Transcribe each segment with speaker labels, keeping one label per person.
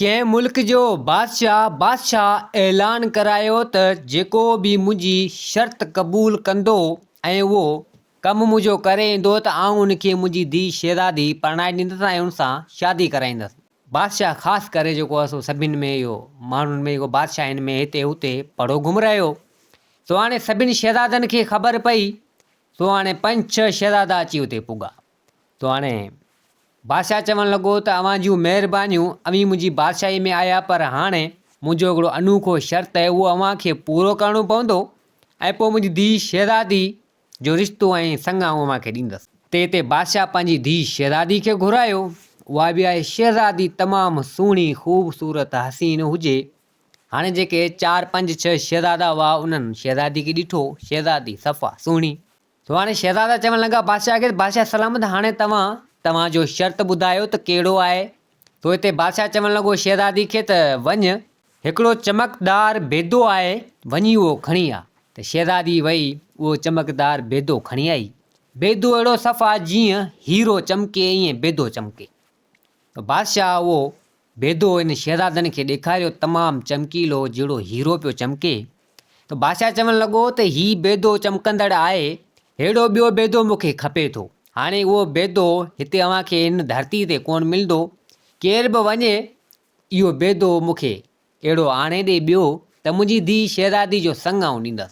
Speaker 1: ڪنهن ملڪ جو بادشاهه بادشاهه اعلان ڪرايو ته جيڪو به منهنجي شرط قبول ڪندو ۽ اهو ڪم منهنجو ڪري ايندو ته آئون ان کي منهنجي ڌيء شهزادي پرڻائي ڏيندس ۽ ان سان شادي ڪرائيندس. بادشاهه خاص ڪري جيڪو آهي سو سڀن ۾ اهو ماڻهن ۾ جيڪو بادشاهن ۾ هتي هتي پڙهو گهمرايو. سو هاڻي سڀن شهزادن کي خبر پئي سو هاڻي پنج ڇهه شهزادا اچي اتي پڳا. سو هاڻي بادشاهه چوڻ لڳو ته اوهان جون مهربانيون، اوهين منهنجي بادشاهيء ۾ آيا، پر هاڻي منهنجو هڪڙو انوکو شرط آهي، اهو اوهان کي پورو ڪرڻو پوندو ۽ پوء منهنجي ڌيء شهزادي جو رشتو ۽ سڱ آئون اوهان کي ڏيندس. تنهن تي بادشاهه پنهنجي ڌيء شهزادي کي گهرايو. اها به آئي. شهزادي تمام سهڻي، خوبصورت، حسين هجي. هاڻي جيڪي چار پنج ڇهه شهزادا هئا، انهن شهزادي کي ڏٺو. شهزادي صفا سهڻي. سو هاڻي شهزادا چوڻ لڳا بادشاهه کي ته بادشاهه سلامت هاڻي توهان توهان جو شرط ٻڌايو ته ڪهڙو آهي؟ سو هتي بادشاهه چوڻ لڳو شهزادي کي ته وڃ هڪڙو چمڪدار بيدو آهي وڃي اهو کڻي آ. ته شهزادي وئي اهو چمڪدار بيدو کڻي آئي. بيدو اهڙو صفا جيئن هيرو چمڪي ائين بيدو چمڪي. ته بادشاهه اهو بيدو هن شهزادن کي ڏيکاريو تمام چمڪيلو جهڙو هيرو پيو چمڪي. ته بادشاهه چوڻ لڳو ته هي بيدو چمڪندڙ آهي، ههڙو ٻيو بيدو مون کي کپي ٿو. هاڻي اهو بيدو هتي اوهان کي هن ڌرتي تي ڪونه ملندو. ڪير به وڃي اهو بيدو مون کي اهڙو آڻي ڏي ٻيو ته منهنجي ڌيء شهزادي جو سڱ آئون ڏيندس.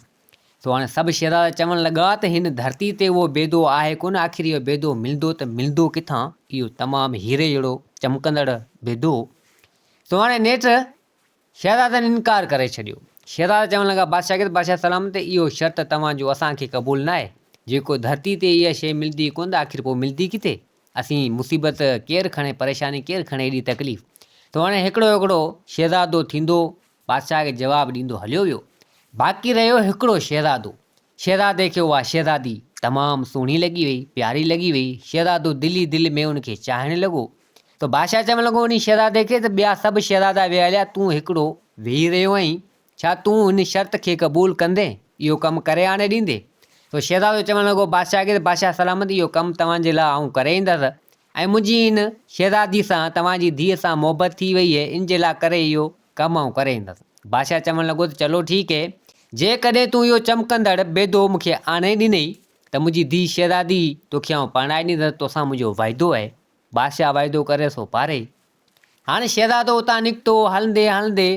Speaker 1: سو هاڻي سڀ شهزادا چوڻ لڳا ته هن ڌرتي تي اهو بيدو آهي ڪونه، آخر اهو بيدو ملندو ته ملندو ڪٿان، اهو تمام هيري جهڙو چمڪندڙ بيدو. سو هاڻي نيٺ شهزادن انڪار ڪري ڇڏيو. شهزادا چوڻ لڳا بادشاهه کي ته بادشاهه سلامت اهو شرط توهان جو اسان کي قبول ناهي، جيڪو ڌرتي تي اها شيء ملندي ئي ڪونه ته آخر پوء ملندي ڪٿي؟ اسين مصيبت ڪير کڻي، پريشاني ڪير کڻي ايڏي تڪليف. ته هاڻي هڪڙو هڪڙو شهزادو ٿيندو بادشاهه کي جواب ڏيندو هليو ويو. باقي رهيو هڪڙو شهزادو. شهزادي کي اها شهزادي تمام سهڻي لڳي وئي، پياري لڳي وئي. شهزادو دل ئي دل ۾ ان کي چاهڻ لڳو. ته بادشاهه چوڻ لڳو انهي شهزادي کي ته ٻيا سڀ شهزادا ويا هليا، تون هڪڙو ويهي رهيو آهين. ڇا تون هن شرط کي قبول ڪندين؟ اهو ڪم ڪري آڻي ڏيندين؟ سو شهزادو چوڻ لڳو بادشاهه کي ته بادشاهه سلامت اهو ڪم توهان جي لاء آئون ڪري ايندس ۽ منهنجي هن شهزادي سان توهان جي ڌيء سان محبت ٿي وئي اهي ان جي لاء ڪري اهو ڪم آئون ڪري ايندس. بادشاهه چوڻ لڳو ته چلو ٺيڪ اهي جيڪڏهن تون اهو چمڪندڙ بيدو مون کي آڻي ڏنئي ته منهنجي ڌيء شهزادي توکي آئون پرڻائي ڏيندس توسان منهنجو وعدو اهي. بادشاهه وعدو ڪري سو پاري. هاڻي شهزادو اتان نڪتو، هلندي هلندي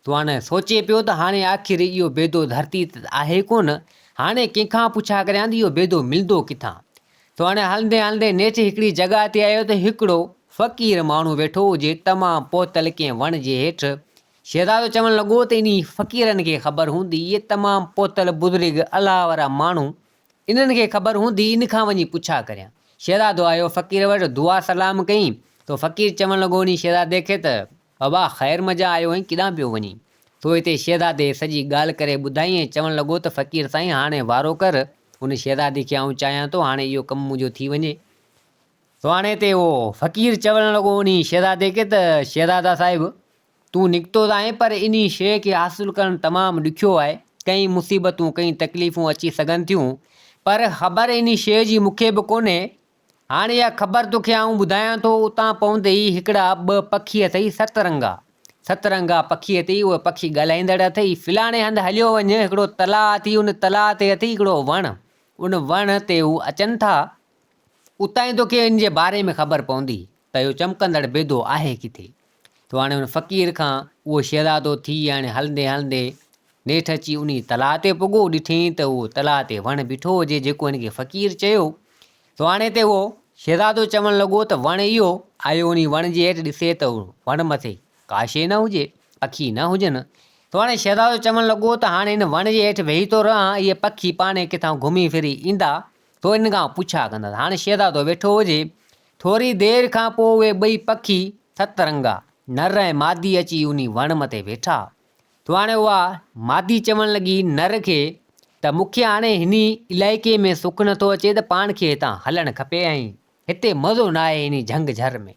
Speaker 1: تو هاڻي سوچي پيو ته هاڻي آخر اهو بيدو ڌرتي تي ته آهي ڪونه، هاڻي ڪنهن کان پڇا ڪريان ته اهو بيدو ملندو ڪٿان؟ تو هاڻي هلندي هلندي نيٺ هڪڙي جڳهه تي آيو ته هڪڙو فقير ماڻهو ويٺو هجي، تمام پهتل ڪنهن وڻ جي هيٺ. شهزادو چوڻ لڳو ته انهي فقيرن کي خبر هوندي، اهي تمام پهتل بزرگ الله وارا ماڻهو انهن کي خبر هوندي، ان کان وڃي پڇا ڪريان. شهزادو آيو، فقير وٽ دعا سلام ڪئين، ته فقير چوڻ لڳو انهي شهزادي کي ته، بابا خير منجهان آيو آهين، ڪيڏانهن پيو وڃين؟ سو هتي شهزادي سڄي ڳالهه ڪري ٻڌائين ۽ چوڻ لڳو ته فقير سائين هاڻي وارو ڪر، ان شهزادي کي آئون چاهيان ٿو، هاڻي اهو ڪم منهنجو ٿي وڃي. سو هاڻي هتي اهو فقير چوڻ لڳو انهي شهزادي کي ته شهزادا صاحب! تون نڪتو ته آهين پر انهي شيء کي حاصل ڪرڻ تمام ڏکيو آهي، ڪئين مصيبتون ڪئين تڪليفون اچي سگهن ٿيون، پر خبر انهي شيء جي مون کي به ڪونهي. هاڻ اها خبر توکي آئون ٻڌايان ٿو، اتان پوندي ئي هڪڙا ٻه پکي اٿئي ست رنگا، ست رنگا پکي اٿئي، اهي پکي ڳالهائيندڙ اٿئي، فلاڻي هنڌ هليو وڃ، هڪڙو تلاء اٿئي، ان تلاء تي اٿئي هڪڙو وڻ، ان وڻ تي هو اچن ٿا، اتان ئي توکي ان جي باري ۾ خبر پوندي ته اهو چمڪندڙ بيدو آهي ڪٿي. ٿو هاڻي ان فقير کان اهو شهزادو ٿي هاڻي هلندي هلندي نيٺ اچي انهي تلاء تي پڳو، ڏٺئين ته اهو تلاء تي وڻ بيٺو هجي جيڪو هن کي فقير چيو. ٿو هاڻي تي اهو شهزادو چوڻ لڳو ته وڻ اهو آيو انهي وڻ جي هيٺ ڏسي ته وڻ مٿي ڪا شيء نه هجي، پکي نه هجن. ٿو هاڻي شهزادو چوڻ لڳو ته هاڻي هن وڻ جي هيٺ ويهي ٿو رهان، اهي پکي پاڻهي ڪٿان گهمي ڦري ايندا، ٿو انهن کان پڇا ڪندس. هاڻي شهزادو ويٺو هجي، ٿوري دير کان پوء اهي ٻئي پکي ست رنگا، نر ۽ مادي اچي انهي وڻ مٿي ويٺا. ٿو هاڻي اها مادي چوڻ لڳي نر کي ته مون کي هاڻي هني علائقي ۾ سک نٿو اچي ته پاڻ کي هتان هلڻ کپي ۽ هتي مزو ناهي هني جهنگ جهر ۾.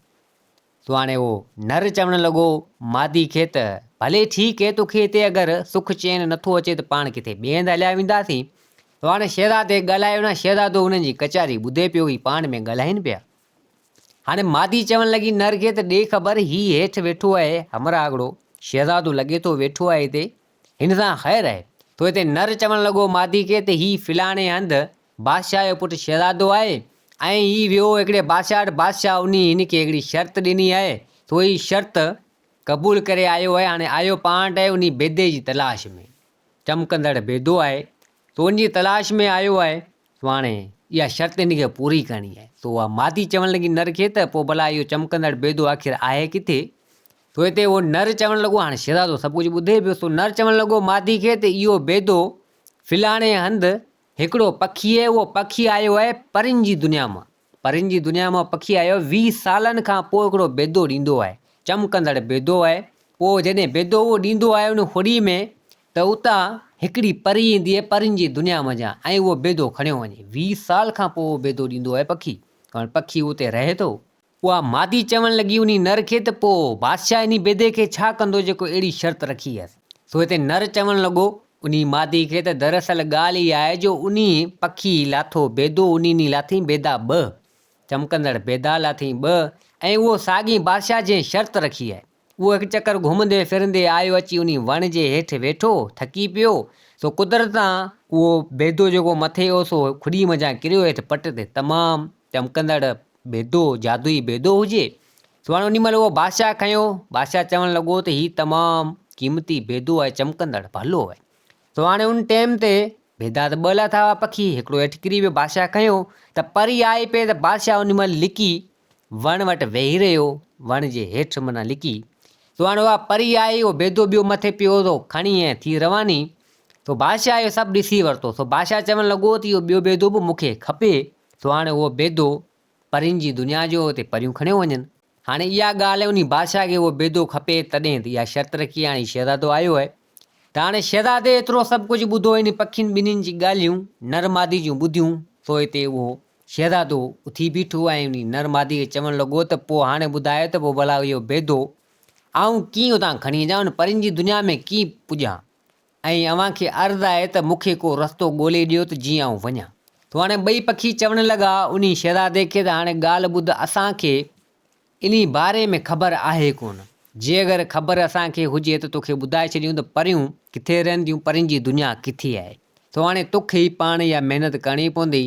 Speaker 1: سو هاڻي اهو نر چوڻ لڳو مادي کي ته ڀلي ٺيڪ هي توکي هتي اگر سک چين نٿو اچي ته پاڻ ڪٿي ٻئي هنڌ هليا وينداسين. سو هاڻي شهزادي ڳالهايو نه شهزادو انهن جي ڪچهري ٻڌي پيو هي پاڻ ۾ ڳالهائين پيا. هاڻي مادي چوڻ لڳي نر کي ته ڏي خبر هي هيٺ ويٺو آهي همراهه هڪڙو شهزادو لڳي ٿو ويٺو آهي هتي هن سان خير آهي. ٿو هتي نر چوڻ لڳو مادي کي ته هي فلاڻي هنڌ بادشاهه جو پٽ شهزادو آهي ۽ هي ويو هڪڙي بادشاهه وٽ بادشاهه انهي هن کي هڪڙي شرط ڏني آهي ٿو هي شرط قبول ڪري آيو آهي هاڻي آيو پاڻ وٽ آهي انهي بيدي جي تلاش ۾ چمڪندڙ بيدو آهي سو ان جي تلاش ۾ آيو آهي سو هاڻي اها شرط هن کي پوري ڪرڻي آهي. سو اها مادي چوڻ لڳي نر کي ته پوء ڀلا اهو چمڪندڙ بيدو آخر آهي ڪٿي؟ سو هتي اهو نر چوڻ لڳو، هاڻي شهزادو سڀ ڪجهه ٻڌي پيو، سو نر چوڻ لڳو مادي کي ته اهو بيدو فلاڻي هنڌ هڪڙو پکي آهي، اهو پکي آيو آهي پرين جي دنيا مان. پرين جي دنيا مان پکي آيو آهي، 20 سالن کان پوء هڪڙو بيدو ڏيندو آهي، چمڪندڙ بيدو آهي، پوء جڏهن بيدو اهو ڏيندو آهي ان کڙي ۾ ته اتان هڪڙي پري ايندي آهي پرين جي دنيا منجهان ۽ اهو بيدو کڻيو وڃي. 20 سال کان پوء اهو بيدو ڏيندو آهي پکي. هاڻ پکي اتي رهي ٿو. اها مادي چوڻ لڳي انهي نر کي ته پوء بادشاهه انهي بيدي کي ڇا ڪندو جيڪو اهڙي شرط رکي هيس. سو هتي نر چوڻ لڳو انهي مادي کي ته دراصل ڳالهه اها آهي جو انهي پکي لاٿو بيدو انهي لاٿئين بيدا ٻه. چمڪندڙ بيدا لاٿئين ٻه ۽ اهو ساڳئين بادشاهه جنهن شرط رکي آهي. اهو هڪ چڪر گهمندي ڦرندي آيو اچي انهي وڻ جي هيٺ ويٺو، ٿڪي پيو، سو قدرت سان اهو بيدو جيڪو مٿي هو سو کڏي منجهان ڪريو هيٺ پٽ تي، تمام چمڪندڙ بيدو، جادوئي بيدو هجي. سو هاڻي انهي مهل اهو بادشاهه کنيو، بادشاهه چوڻ لڳو ته هي تمام قيمتي بيدو آهي، چمڪندڙ، ڀلو آهي. سو هاڻي ان ٽيم تي بيدا ته ٻه لاٿا هئا پکي، هڪڙو هيٺ ڪري ويو، بادشاهه کنيو ته پري آئي پئي ته بادشاهه انهي مهل لڪي وڻ وٽ ويهي رهيو، وڻ جي هيٺ معنيٰ لڪي. سو هاڻي اها پري آئي، اهو بيدو ٻيو مٿي پيو هو، سو کڻي ۽ ٿي رواني. سو بادشاهه اهو سڀ ڏسي ورتو. سو بادشاهه چوڻ لڳو ته اهو ٻيو بيدو به مون کي کپي. سو هاڻي اهو بيدو پرين جي دنيا جو هو، اتي پريون کڻيو وڃن. هاڻي اها ڳالهه انهي بادشاهه کي اهو بيدو کپي تڏهن ته اها شرط رکي هاڻي هي شهزادو آيو آهي. ته هاڻي شهزادي ايترو سڀ ڪجهه ٻڌو انهي پکين ٻنهين جي ڳالهيون نر مادي جون ٻڌيون سو هتي اهو شهزادو اٿي بيٺو ۽ انهي نر مادي کي چوڻ لڳو ته پوء هاڻي ٻڌايو ته پوء ڀلا اهو بيدو آئون ڪيئن اتان کڻي اچان ان پرين جي دنيا ۾ ڪيئن پڄان ۽ اوهان کي عرض آهي ته مون کي ڪو رستو ڳولي ڏيو ته جيئن آئون وڃان. ته هاڻي ٻئي پکي چوڻ لڳا انهي شهزادي کي ته هاڻي ڳالهه ٻڌ اسان کي انهي باري ۾ خبر آهي ڪونه. جي اگر خبر اسان کي هجي ته توکي ٻڌائي ڇڏيون ته پريون ڪٿي رهن ٿيون، پرين جي دنيا ڪٿي آهي. سو هاڻي توکي ئي پاڻ اها محنت ڪرڻي پوندي.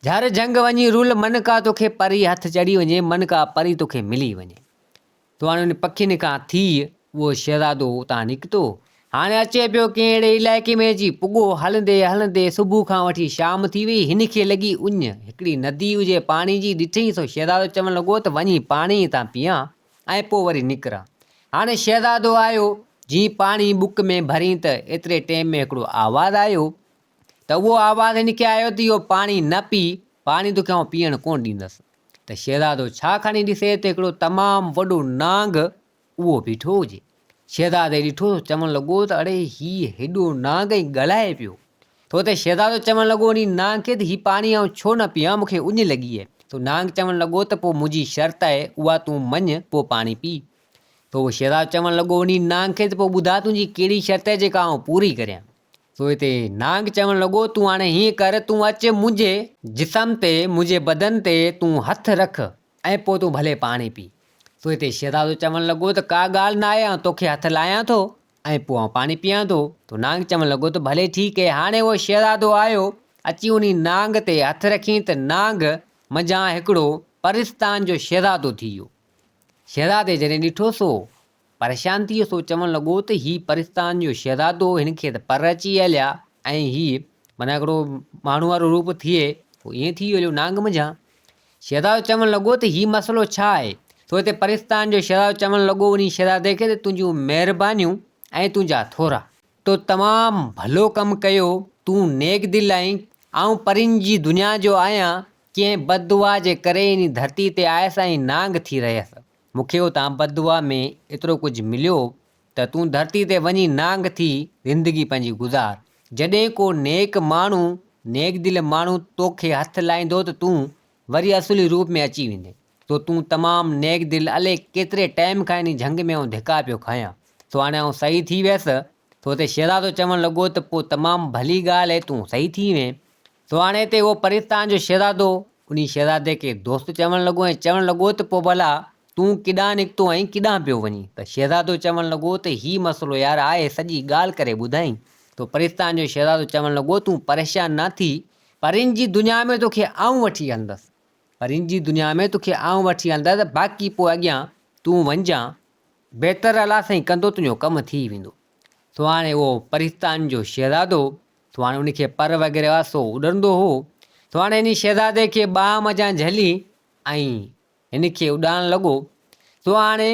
Speaker 1: جھر جھنگ وڃي رول، من ڪا توکي پري هٿ چڙهي وڃي، من ڪا پري توکي ملي وڃي. سو هاڻي انهن پکين کان ٿي اهو شهزادو اتان نڪتو. هاڻي اچي پيو ڪنهن اهڙي علائقي ۾ اچي پڳو. هلندي هلندي صبح کان وٺي شام ٿي وئي. هن کي لڳي اڃ. هڪڙي ندي هجي پاڻي جي ڏٺئين سو شهزادو چوڻ لڳو ته وڃي پاڻي هتان پيئان ۽ پوء وري نڪران. هاڻي شهزادو آيو، جيئن پاڻي ٻڪ ۾ ڀرين ته ايتري ٽيم ۾ هڪڙو آواز آيو ته اهو آواز هن کي آيو ته اهو پاڻي نه پي، پاڻي توکي آئون پيئڻ ڪونه ڏيندس. ته شهزادو ڇا کڻي ڏسي ته هڪڙو تمام وڏو نانگ اهو بيٺو هجي. شهزادي ڏٺو ته چوڻ لڳو ته اڙي هي هيڏو نانگ ۽ ڳالهائي پيو. ٿو ته شهزادو چوڻ لڳو انهي نانگ کي ته هي پاڻي آئون ڇو نه پيان مون کي اڃ لڳي آهي. ٿو نانگ چوڻ لڳو ته پوء منهنجي شرط آهي اها تون مڃ پوء پاڻي پي. ٿو شهزادو چوڻ لڳو انهي نانگ کي ته پوء ٻڌاء تنهنجي ڪهڙي شرط آهي جيڪا آئون پوري ڪريان. سو هتي نانگ چوڻ لڳو، تون هاڻي هيئن ڪر، تون اچ منهنجي جسم تي، منهنجي بدن تي تون هٿ رک ۽ پوء تون ڀلي پاڻي پي. سو هتي شهزادو چوڻ لڳو ته ڪا ڳالهه ناهي، آئون توکي هٿ لايان ٿو ۽ پوء آئون پاڻي پيان ٿو. تو نانگ چوڻ لڳو ته ڀلي ٺيڪ اهي. هاڻي اهو شهزادو آيو، اچي انهي نانگ تي هٿ رکين ته نانگ منجهان هڪڙو پرستان جو شهزادو ٿي ويو. شهزادي جڏهن ڏٺو سو پريشان ٿي سو چوڻ لڳو ته هي پرستان جو شهزادو هن کي ته پر اچي هليا ۽ هي معنيٰ هڪڙو ماڻهو وارو روپ ٿئي پوء ائين ٿي ويو هليو نانگ منجهان. شهزادو چوڻ لڳو ته هي مسئلو ڇا آهي؟ سو هتي پرستان جو شهزادو چوڻ لڳو انهي شهزادي کي ته تنهنجون مهربانيون ۽ تنهنجا ٿورا. تو تمام ڀلو ڪم ڪيو، تون نيڪ دل آهين، آئون پرين جي دنيا جو آهيان، ڪنهن بد دعا جي ڪري انهي ڌرتي تي آيس ۽ نانگ ٿي رهيس. مون کي اتان بددعا ۾ ايترو ڪجهه مليو ته تون ڌرتي تي وڃي نانگ ٿي زندگي پنهنجي گذار. جڏهن ڪو نيڪ ماڻهو، نيڪ دل ماڻهو توکي هٿ لائيندو ته تون وري اصلي روپ ۾ اچي ويندين. سو تون تمام نيڪ دل الئي ڪيتري ٽائيم کان انهي جهنگ ۾ آئون ڌڪا پيو کايان. سو هاڻي آئون صحيح ٿي ويس. سو اتي شهزادو چوڻ لڳو ته پوء تمام ڀلي ڳالهه آهي تون صحيح ٿي وئين. سو هاڻي هتي اهو پرستان جو شهزادو. انهي شهزادي کي دوست چوڻ لڳو ۽ چوڻ لڳو ته پوء ڀلا تون ڪيڏانهن نڪتو آهين ڪيڏانهن پيو وڃين؟ ته شهزادو چوڻ لڳو ته هي مسئلو يار آهي سڄي ڳالهه ڪري ٻڌائين. ته پرستان جو شهزادو چوڻ لڳو تون پريشان نه ٿي پرين جي دنيا ۾ توکي آئون وٺي هلندس پرين جي دنيا ۾ توکي آئون وٺي هلندس باقي پوء اڳيان تون وڃجان بهتر الله سائين ڪندو تنهنجو ڪم ٿي ويندو. سو هاڻي اهو پرستان جو شهزادو سو هاڻي ان کي پر وغيره هئا سو اڏرندو هو. سو هاڻي انهي شهزادي کي ٻانهن منجهان جهلي ۽ هن کي اڏائڻ لڳو. سو هاڻي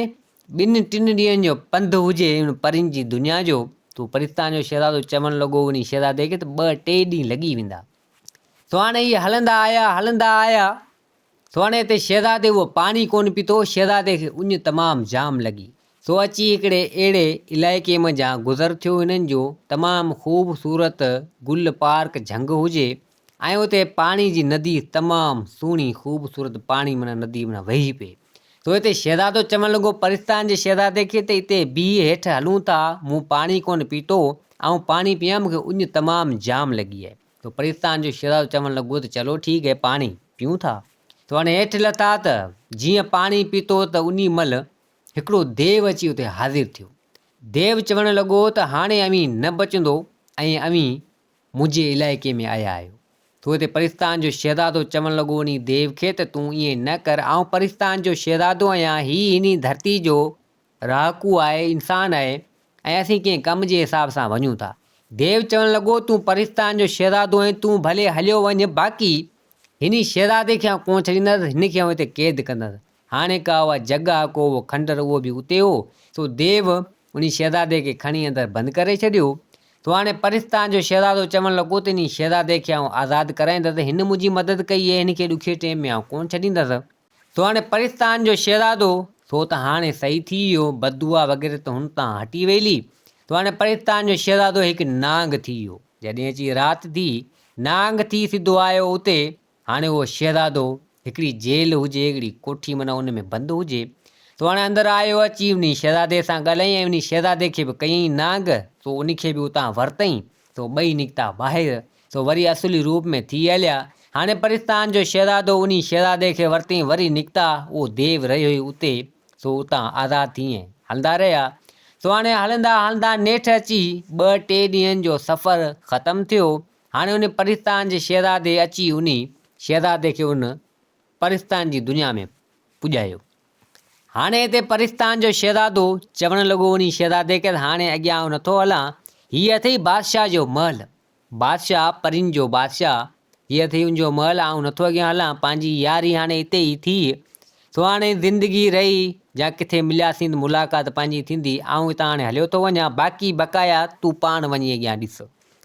Speaker 1: ٻن ٽن ڏينهن جو پنڌ هجي ان پرين جي دنيا جو. سو پرستان جو شهزادو چوڻ لڳو انهي شهزادي کي ته ٻه ٽي ڏينهن لڳي ويندا. سو هاڻي اهي هلندا آيا هلندا آيا. سو هاڻي هتي شهزادي اهو پاڻي ڪونه پيتو، شهزادي کي اڃ تمام جام لڳي. سو اچي هڪڙي اهڙي علائقي منجهان گذر ٿيو هنن جو تمام خوبصورت گل پارڪ جهنگ هجي ۽ اتي پاڻي جي ندي تمام سهڻي خوبصورت پاڻي معنيٰ ندي معنيٰ وهي پئي. سو هتي شهزادو چوڻ لڳو پرستان جي شهزادي کي ته هتي بيهه هيٺ هلون ٿا مون پاڻي ڪونه پيتو آئون پاڻي پيان مون کي اڃ تمام جام لڳي آهي. تو پرستان جو شهزادو چوڻ لڳو ته چلو ٺيڪ هي پاڻي پيون ٿا. تو هاڻي هيٺ لٿا ته جيئن پاڻي پيتو ته انهي مهل هڪڙو ديو اچي اتي حاضر ٿيو. ديو چوڻ لڳو ته هاڻي اوهين نه بچندو ۽ اوهين منهنجي علائقي ۾ آيا آهيو. تو هتي پرستان جو شهزادو چوڻ لڳو انهي ديو کي ته تون ائين نه ڪر آئون پرستان جو شهزادو آهيان هي انهي ڌرتي جو رهاڪو آهي، انسان آهي ۽ اسين ڪنهن ڪم جي حساب سان وڃون ٿا. ديو چوڻ لڳو، تون پرستان جو شهزادو آهين، تون ڀلي هليو وڃ، باقي هن شهزادي کي آئون ڪونه ڇڏيندس، هن کي آئون هتي قيد ڪندس. هاڻي ڪا اها جڳهه، ڪو اهو کنڊر اهو به اتي هو، سو ديو انهي شهزادي کي کڻي اندر بند ڪري ڇڏيو. سو هاڻي پرستان جو شهزادو چوڻ لڳو ته انهي شهزادي کي آئون آزاد ڪرائيندس، هن منهنجي مدد ڪئي آهي، هن کي ڏکئي ٽيم ۾ آئون ڪونه ڇڏيندس. سو هاڻي پرستان جو شهزادو سو ته هاڻي صحيح ٿي ويو، بددعا وغيره ته هن تان هٽي ويلي. سو هاڻي پرستان جو شهزادو هڪ نانگ ٿي ويو. جڏهن اچي رات ٿي، نانگ ٿي سڌو آيو اتي. هاڻي اهو شهزادو هڪڙي جيل هجي، هڪڙي ڪوٺي معنيٰ ان ۾ بند هجي. سو هاڻي اندر آيو، اچي انهي شهزادي سان ڳالهايائين ۽ انهي شهزادي کي به ڪيائين نانگ، سو ان کي به اتان ورتائين. سو ٻئي نڪتا ٻاهر. سو وري اصلي روپ ۾ ٿي هليا. هاڻي پرستان جو شهزادو انهي شهزادي کي ورتين وري نڪتا، اهو ديو رهيو ئي اتي، سو اتان آزاد ٿي ائين هلندا رهيا. سو هاڻي هلندا هلندا نيٺ اچي ٻه ٽي ڏينهن جو سفر ختم ٿيو. هاڻي انهي پرستان جي شهزادي اچي انهي شهزادي کي ان پرستان جي دنيا ۾ پڄايو. هاڻي هتي پرستان جو شهزادو چوڻ لڳو انهي شهزادي کي ته هاڻي اڳيان آئون نٿو هلان، هي اٿئي بادشاهه جو محل، بادشاهه، پرين جو بادشاهه، هي اٿئي ان جو محل، آئون نٿو اڳيان هلان، پنهنجي ياري هاڻي اتي ئي ٿي، سو هاڻي زندگي رهي جا ڪٿي ملياسين ته ملاقات پنهنجي ٿيندي، آئون هتان هاڻي هليو ٿو وڃان، باقي بقايا تون پاڻ وڃي اڳيان ڏس.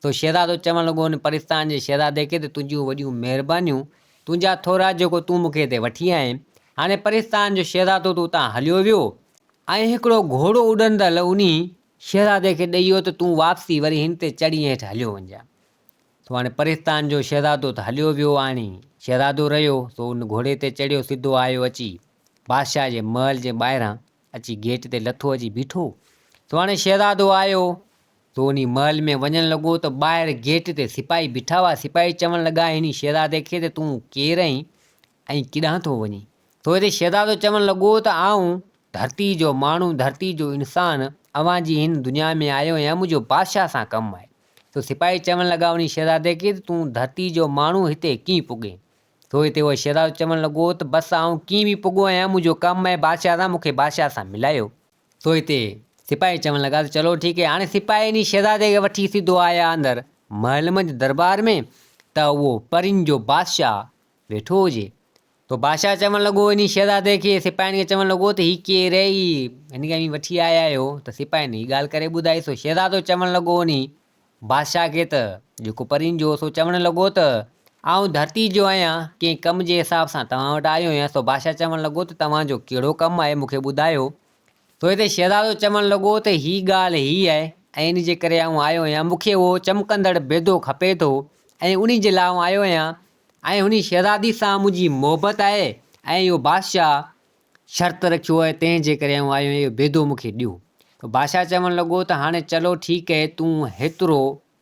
Speaker 1: سو شهزادو چوڻ لڳو ان پرستان جي شهزادي کي ته تنهنجون وڏيون مهربانيون، تنهنجا ٿورا جيڪو تون مون کي هتي وٺي آئين. هاڻي پرستان جو شهزادو ته اتان هليو ويو ۽ هڪڙو گهوڙو اڏندل انهي شهزادي کي ڏئي ويو ته تون واپسي وري هن تي چڙهي هيٺ هليو وڃجان. سو هاڻي پرستان جو شهزادو ته هليو ويو آڻي شهزادو رهيو سو ان گهوڙي تي چڙهيو سڌو آيو اچي بادشاهه جي محل جي ٻاهران اچي گيٽ تي لٿو اچي بيٺو. سو هاڻي شهزادو آيو سو انهي محل ۾ وڃڻ لڳو ته ٻاهر گيٽ تي سپاهي بيٺا هئا. سپاهي چوڻ لڳا انهي شهزادي کي ته تون ڪير آهين ۽ ڪيڏانهن ٿو وڃين؟ سو هتي شهزادو چوڻ لڳو ته آئون ڌرتي جو ماڻهو، ڌرتي جو انسان، اوهان جي هن دنيا ۾ آيو آهيان، منهنجو بادشاهه سان ڪم آهي. سو سپاهي چوڻ لڳا انهي شهزادي کي ته تون ڌرتي جو ماڻهو هتي ڪيئن پڳين؟ سو هتي اهو شهزادو چوڻ لڳو ته بس آئون ڪيئن به پڳو آهيان، منهنجو ڪم آهي بادشاهه سان، مون کي بادشاهه سان ملايو. سو هتي سپاهي چوڻ لڳا ته چلو ٺيڪ آهي. هاڻي سپاهي انهي شهزادي کي وٺي سڌو آيا اندر محل منجهه دربار ۾ ته اهو پرين جو بادشاهه ويٺو هجي. تو بادشاهه چوڻ لڳو انهي شهزادي کي سپاهين کي چوڻ لڳو ته هي ڪير اهي هي هن کي اوهين وٺي آيا آهيو ته سپاهين هي ڳالهه ڪري ٻڌائي سو شهزادو چوڻ لڳو انهي بادشاهه کي ته جيڪو پرين جو هو سو چوڻ لڳو ته آئون ڌرتي جو آهيان ڪنهن ڪم جي حساب سان توهان وٽ آيو آهيان سو بادشاهه چوڻ لڳو ته توهان جو ڪهڙو ڪم آهي مون کي ٻڌايو سو هتي شهزادو چوڻ لڳو ته هي ڳالهه هي آهي ۽ ان جي ڪري آئون آيو آهيان مون کي اهو چمڪندڙ بيدو کپي ٿو ۽ انهي جي لاء آئون آيو آهيان ۽ هن شهزادي سان منهنجي محبت آهي ۽ اهو بادشاهه شرط رکيو آهي تنهن جي ڪري آئون آيو آهيان اهو بيدو مون کي ڏيو. ته بادشاهه چوڻ لڳو ته هاڻي چلو ٺيڪ آهي تون هيترو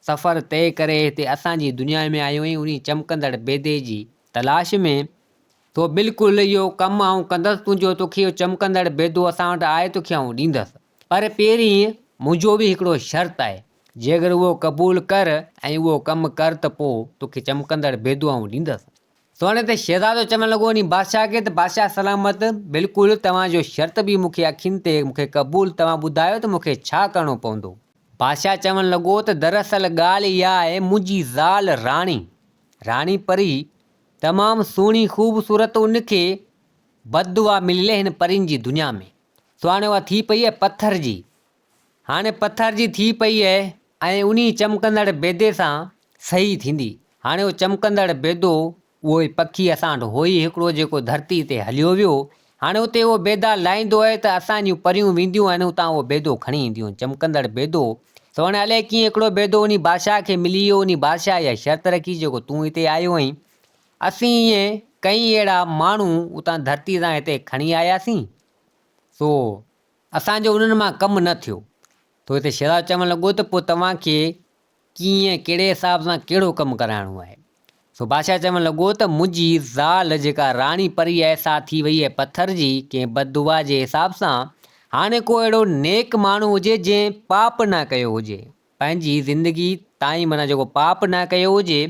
Speaker 1: سفر طئي ڪري هتي اسان جي دنيا ۾ آيو آهين انهي چمڪندڙ بيدي جي تلاش ۾. سو بلڪل اهو ڪم آئون ڪندس تنهنجو توکي اهو چمڪندڙ بيدو اسان وٽ آهي توکي آئون ڏيندس پر پهرين منهنجو به هڪڙو شرط آهي جيڪر اهو قبول ڪر ۽ اهو ڪم ڪر ته پوء توکي چمڪندڙ بيدو آئون ڏيندس. سو هاڻي ته شهزادو چوڻ لڳو انهي بادشاهه کي ته بادشاهه سلامت بلڪل توهان جو شرط به مون کي اکين تي مون کي قبول توهان ٻڌايو ته مون کي ڇا ڪرڻو پوندو. بادشاهه چوڻ لڳو ته دراصل ڳالهه اها آهي منهنجي زال راڻي، راڻي پري، تمام سهڻي خوبصورت ان کي بد دعا مليل هن پرين جي دنيا ۾ سو هاڻي اها ٿي پئي آهي پٿر جي هاڻي پٿر جي ٿي پئي آهي ۽ انهي چمڪندڙ بيدي سان صحيح ٿيندي هاڻي اهو چمڪندڙ بيدو اهو ئي پکي اسان وٽ هو ئي هڪڙو جيڪو ڌرتي تي هليو ويو هاڻي اتي اهو بيدا لاهيندو آهي ته اسان جون پريون وينديون آهن اتان اهو بيدو کڻي اينديون آهن چمڪندڙ بيدو سو هاڻي الائي ڪيئن هڪڙو بيدو انهي بادشاهه کي ملي ويو انهي بادشاهه اها شرط رکي جيڪو تون هتي آيو آهين اسين ائين ڪئين اهڙا ماڻهو اتان ڌرتي تان هتي کڻي آياسين سو اسان جو انهن مان ڪم نه ٿيو سو هتي شهزادو چوڻ لڳو ته پوء توهان کي ڪيئن ڪهڙي حساب سان ڪهڙو ڪم ڪرائڻو آهي. سو بادشاهه چوڻ لڳو ته منهنجي زال جيڪا راڻي پري آهي سا ٿي وئي آهي پٿر جي ڪنهن بددعا جي حساب سان. هاڻي ڪو اهڙو نيڪ ماڻهو هجي جنهن پاپ نه ڪيو هجي پنهنجي زندگي تائين معنيٰ جيڪو پاپ نه ڪيو هجي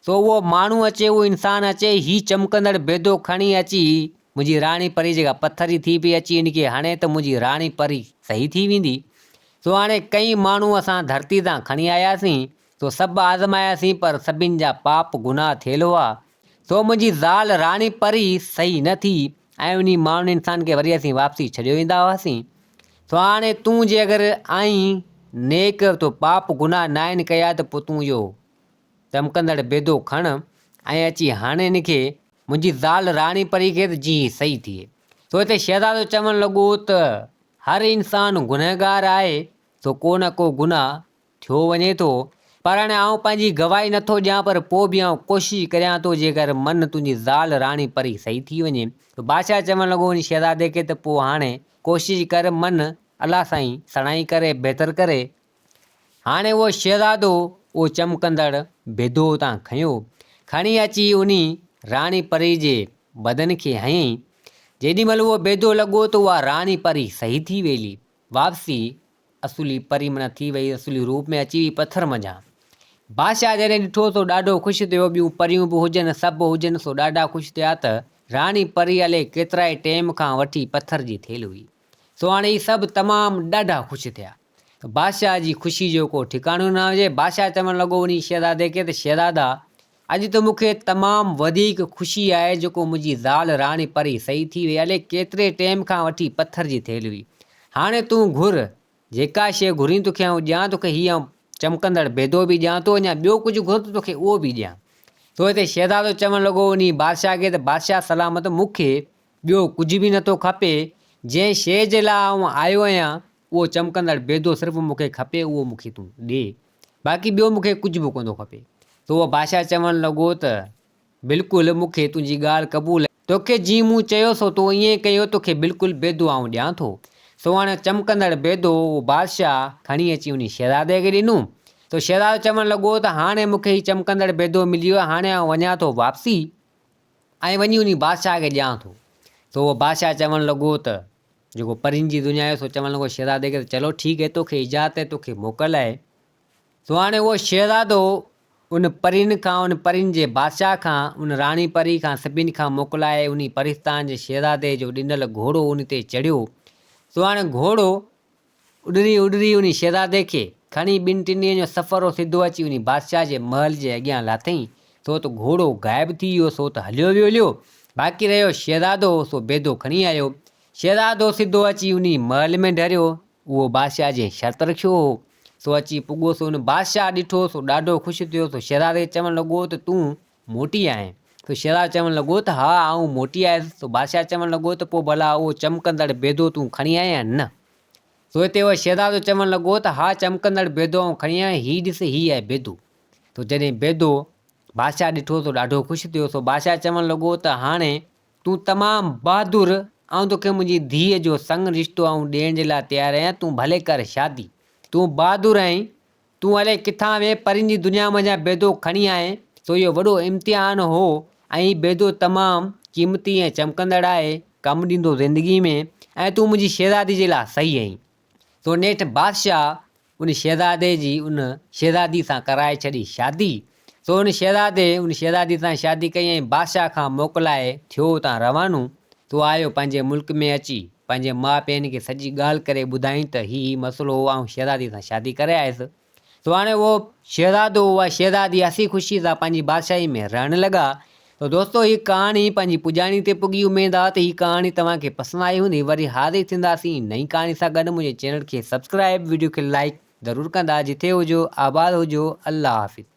Speaker 1: سو اهو ماڻهو اچي اهو انسان اچي هي چمڪندڙ بيدو کڻي اچي منهنجي راڻي پري جيڪا پٿر جي ٿي پئي اچي ان کي هڻي ته منهنجي راڻي پري صحيح ٿي ويندي. سو هاڻي ڪئين ماڻهو اسان ڌرتي تان کڻي آياسين، سو سڀ آزماياسين پر سڀن جا پاپ گناهه ٿيل هئا. سو منهنجي زال راڻي پري صحيح نه ٿي ۽ انهي ماڻهن انسان کي وري اسين واپسي ڇڏيو ايندا هئاسين. سو هاڻي تون جي اگر آهين نيڪ تو پاپ گناهه ناهن ڪيا ته پوء تون اهو چمڪندڙ بيدو کڻ ۽ اچي هڻ هن کي منهنجي زال راڻي پري کي ته جيئن هي صحيح ٿئي. سو هتي شهزادو چوڻ لڳو ته هر انسان گنهگار آهي، سو ڪو نه ڪو گناهه ٿيو وڃي ٿو، پر هاڻي آئون پنهنجي گواهي نٿو ڏيان، پر پوء به آئون ڪوشش ڪريان ٿو، جيڪر من تنهنجي زال راڻي پري صحيح ٿي وڃي. ته بادشاهه چوڻ لڳو ان شهزادي کي ته پوء هاڻي ڪوشش ڪر، من الله سائين سڻائي ڪري، بهتر ڪري. هاڻي اهو شهزادو اهو چمڪندڙ بيدو اتان کنيو، کڻي اچي انهي راڻي پري جي بدن کي هنيائين. جيڏي مهل اهو بيدو لڳو ته اها راڻي پري صحيح ٿي ويلي. واپسي اصلي پري معنيٰ ٿي وئي، اصلي روپ ۾ اچي وئي پٿر منجهان. بادشاهه جڏهن ڏٺو سو ڏاڍو خوش ٿيو، ٻيون پريون به هجن، سڀ هجن، سو ڏاڍا خوش ٿيا ته راڻي پري الائي ڪيترائي ٽيم کان وٺي پٿر جي ٿيل هئي. سو هاڻي هي سڀ تمام ڏاڍا خوش ٿيا. ته بادشاهه جي خوشي جو ڪو ٺڪاڻو نه هجي. بادشاهه چوڻ لڳو انهي شهزادي کي ته شهزادا! اڄ ته مون کي تمام وڌيڪ خوشي آهي جيڪو منهنجي زال راڻي پري صحيح ٿي وئي. الائي ڪيتري ٽيم کان وٺي پٿر جي ٿيل هئي. هاڻي تون گهر، جيڪا شيء گهرين توکي آئون ڏيان، توکي هي آئون چمڪندڙ بيدو به ڏيان ٿو، اڃا ٻيو ڪجهه گهر ته توکي اهو به ڏيان. سو هتي شهزادو چوڻ لڳو انهي بادشاهه کي ته بادشاهه سلامت مون کي ٻيو ڪجهه به نٿو کپي، جنهن شيء جي لاء آئون آيو آهيان، اهو چمڪندڙ بيدو صرف مون کي کپي، اهو مون کي تون ڏي، باقي ٻيو مون کي ڪجهه به ڪونه ٿو کپي. ته اهو بادشاهه چوڻ لڳو ته، بلڪل مون کي تنهنجي ڳالهه قبول آهي، توکي جيئن مون چيو سو تو ائين ڪيو، توکي بلڪل بيدو آئون ڏيان ٿو. سو هاڻي چمڪندڙ بيدو اهو بادشاهه کڻي اچي انهي شهزادي کي ڏنو. ته شهزادو چوڻ لڳو ته، هاڻي مون کي هي چمڪندڙ بيدو ملي ويو آهي، هاڻي آئون وڃان ٿو واپسي. ۽ وڃي انهي بادشاهه کي ڏيان ٿو. سو اهو بادشاهه چوڻ لڳو ته، جيڪو پرين جي دنيا آهي، سو چوڻ لڳو شهزادي کي ته چلو ٺيڪ هي توکي اجازت آهي، توکي موڪل آهي. سو هاڻي اهو شهزادو ان پرين کان، ان پرين جي بادشاهه کان، ان راڻي پري کان سڀني کان موڪلائي انهي پرستان جي شهزادي جو ڏنل گهوڙو ان تي چڙهيو. سو هاڻي گهوڙو اڏري اڏري انهي شهزادي کي کڻي ٻن ٽن ڏينهن جو سفر هو سڌو اچي انهي بادشاهه جي محل جي اڳيان لاٿئين سو ته گهوڙو غائب ٿي ويو سو ته هليو ويو هليو باقي رهيو شهزادو سو بيدو کڻي آيو شهزادو سڌو اچي انهي محل ۾ ڍريو اهو بادشاهه جنهن شرط رکيو هو سو اچي پڳو سو ان بادشاهه ڏٺو سو ڏاڍو خوش ٿيو سو شهزادي کي چوڻ لڳو ته تون موٽي آئين؟ سو شهزادو چوڻ لڳو ته ها آئون موٽي آيس. سو بادشاهه چوڻ لڳو ته پوء ڀلا اهو چمڪندڙ بيدو تون کڻي آئين يا نه؟ سو هتي اهو شهزادو چوڻ لڳو ته ها چمڪندڙ بيدو آئون کڻي آيو آهيان، هي ڏس هي آهي بيدو. سو جڏهن بيدو بادشاهه ڏٺو سو ڏاڍو خوش ٿيو. سو بادشاهه چوڻ لڳو ته هاڻي تون تمام بهادر، آئون توکي منهنجي ڌيء جو سڱ رشتو آئون ڏيڻ جي لاء تيار آهيان، تون ڀلي ڪر شادي. تون بهادر آهين، تون الائي ڪٿان وئين، پرين جي دنيا منجهان بيدو کڻي آئين، سو اهو وڏو امتحان هو ۽ هي بيدو تمام قيمتي ۽ چمڪندڙ آهي، ڪم ڏيندو زندگي ۾ ۽ تون منهنجي شهزادي جي لاء صحيح آهين. سو نيٺ بادشاهه ان شهزادي جي ان شهزادي سان ڪرائي ڇڏي شادي. سو ان شهزادي ان شهزادي سان شادي ڪئي ۽ بادشاهه کان موڪلائي ٿيو اتان روانو. سو آيو پنهنجي ملڪ ۾ اچي پنهنجي ماء پيئن کي سڄي ڳالهه ڪري ٻڌائين ته هي هي مسئلو هو آئون شهزادي سان شادي ڪري آيس. سو هاڻي اهو شهزادو اها شهزادي هسي خوشي سان پنهنجي بادشاهي ۾ رهڻ لڳا. ته دوستو هي ڪهاڻي پنهنجي پڄاڻي تي پڳي اميد آ ته هي ڪهاڻي توهان کي پسند آئي هوندي وري حاضر ٿينداسين نئين ڪهاڻي سان گڏ منهنجي چينل کي سبسڪرائب وڊيو کي لائيڪ ضرور ڪندا جٿي هجو آباد هجو الله حافظ.